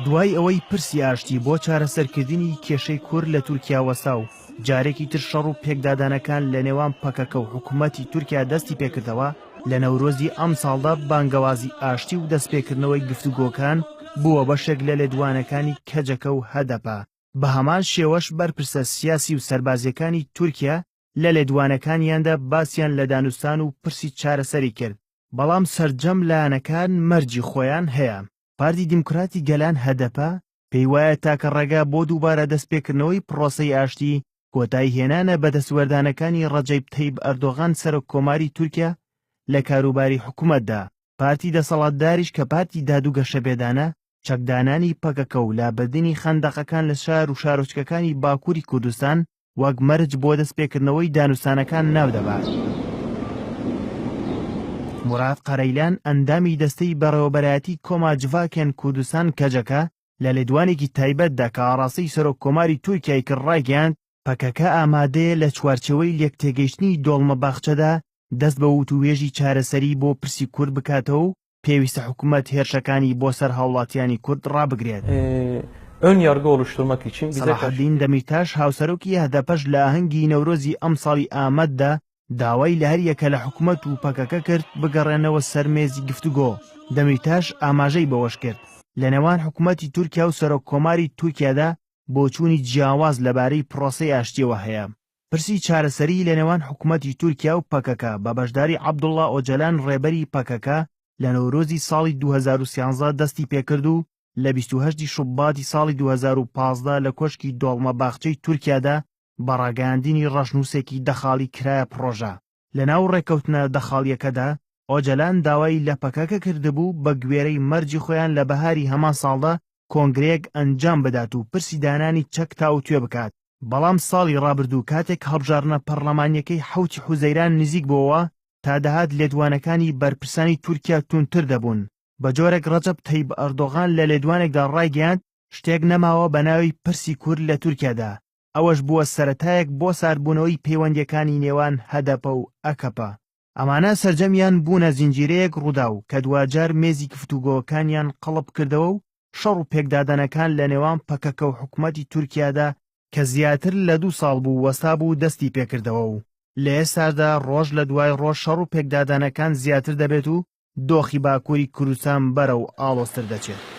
دوای ئەوەی پرسی ئاشتی بۆ چارەسەرکردنی کێشەی کورد لە تورکیا وەستا و جارێکی تر شەڕ و پێکدادانەکان لە نێوان پەکەکە و حکوومەتی تورکیا دەستی پێکردەوە، لە نەورۆزی ئەمساڵدا بانگەوازی ئاشتی و دەستپێکردنەوەی گفتوگۆکان بووە بەشێک لە لێدوانەکانی کەجەکە و هەدەپە، بە هەمان شێوەش بەرپرسە سیاسی و سەربازییەکانی تورکیا لە لێدوانەکانیاندا باسیان لە دانوستان و پرسی چارەسەری کرد، بەڵام سەرجەم لایەنەکان مەرجی خۆیان هەیە. پارتی دیموکراتی گەلان هەدەپە پێی وایە تاکە ڕێگا بۆ دووبارە دەستپێکردنەوەی پڕۆسەی ئاشتی کۆتایی هێنانە بە دەستوەردانەکانی ڕەجەیب تەیب ئەردۆغان سەرۆک کۆماری تورکیا لە کاروباری حکومەتدا. پارتی دەسەڵاتداریش کە پارتی داد و گەشەپێدانە، چەکدانانی پەکەکە و لابردنی خەندەقەکان لە شار و شارۆچکەکانی باکووری کوردستان وەک مەرج بۆ دەستپێکردنەوەی دانوستانەکان ناودەبات. موراد قەرەیلان، ئەندامی دەستەی بەڕێوەبەرایەتی کۆما جڤاکێن کوردستان کەجەکە، لە لێدوانێکی تایبەتدا کە ئاڕاستەی سەرۆک کۆماری تورکیای کرد ڕایگەیاند، پەکەکە ئامادەیە لە چوارچێوەی لێکتێگەیشتنی دۆڵمە باخچەدا دەست بە وتووێژی چارەسەری بۆ پرسی کورد بکاتەوە و پێویستە حکومەت هێرشەکانی بۆ سەر هاوڵاتیانی کورد ڕابگرێت. Ön yargı oluşturmak için bize karşı سەڵاحەدین دەمیرتاش هاوسەرۆکی هەدەپەش لە ئاهەنگی نەورۆزی ئەمساڵی ئامەددا داوای لە هەریەکە لە حکومەت و پەکەکە کرد بگەڕێنەوە سەر مێزی گفتوگۆ. دەمیرتاش ئاماژەی بەوەشکرد، لەنێوان حکومەتی تورکیا و سەرۆککۆماری تورکیادا بۆچوونی جیاواز لەبارەی پرۆسەی ئاشتییەوە هەیە. پرسی چارەسەریی لەنێوان حکومەتی تورکیا و پەکەکە بە بەشداری عەبدوڵڵا ئۆجەلان ڕێبەری پەکەکە لە نەورۆزی ساڵی 2013 دەستی پێکرد و لە 28 ی شوباتی ساڵی 2015 لە کۆشکی دۆڵمە باخچەی تورکیادا بە ڕاگەیاندنی ڕەشنووسێکی دە خاڵی کرایە پڕۆژە. لەناو ڕێککەوتنە دە خاڵییەکەدا ئۆجەلان داوای لە پەکەکە کردبوو بە گوێرەی مەرجی خۆیان لە بەهاری هەمان ساڵدا کۆنگرەیەک ئەنجام بدات و پرسی دانانی چەک تاوتوێ بکات. بەڵام ساڵی ڕابردوو کاتێک هەڵبژاردنە پەڕلەمانییەکەی حەوتی حوزەیران نزیک بۆوە، تا دەهات لێدوانەکانی بەرپرسانی تورکیا توندتر دەبوون، بە جۆرێک ڕەجەب تەیب ئەردۆغان لە لێدوانێکدا ڕایگەیاند شتێک نەماوە بە ناوی پرسی کورد لە تورکیادا، ئەوەش بووە سەرەتایەک بۆ ساردبوونەوەی پەیوەندییەکانی نێوان هەدەپە و ئەکەپە. ئەمانە سەرجەمیان بوونە زنجیرەیەک ڕووداو کە دواجار مێزی گفتوگۆکانیان قەڵب کردەوە و شەڕ و پێکدادانەکان لە نێوان پەکەکە و حکومەتی تورکیادا کە زیاتر لە دوو ساڵ بوو وەستابوو دەستی پێکردەوە و لە ئێستاشدا ڕۆژ لە دوای ڕۆژ شەڕ و پێکدادانەکان زیاتر دەبێت و دۆخی باکووری کوردستان بەرەو ئاڵۆزتر دەچێت.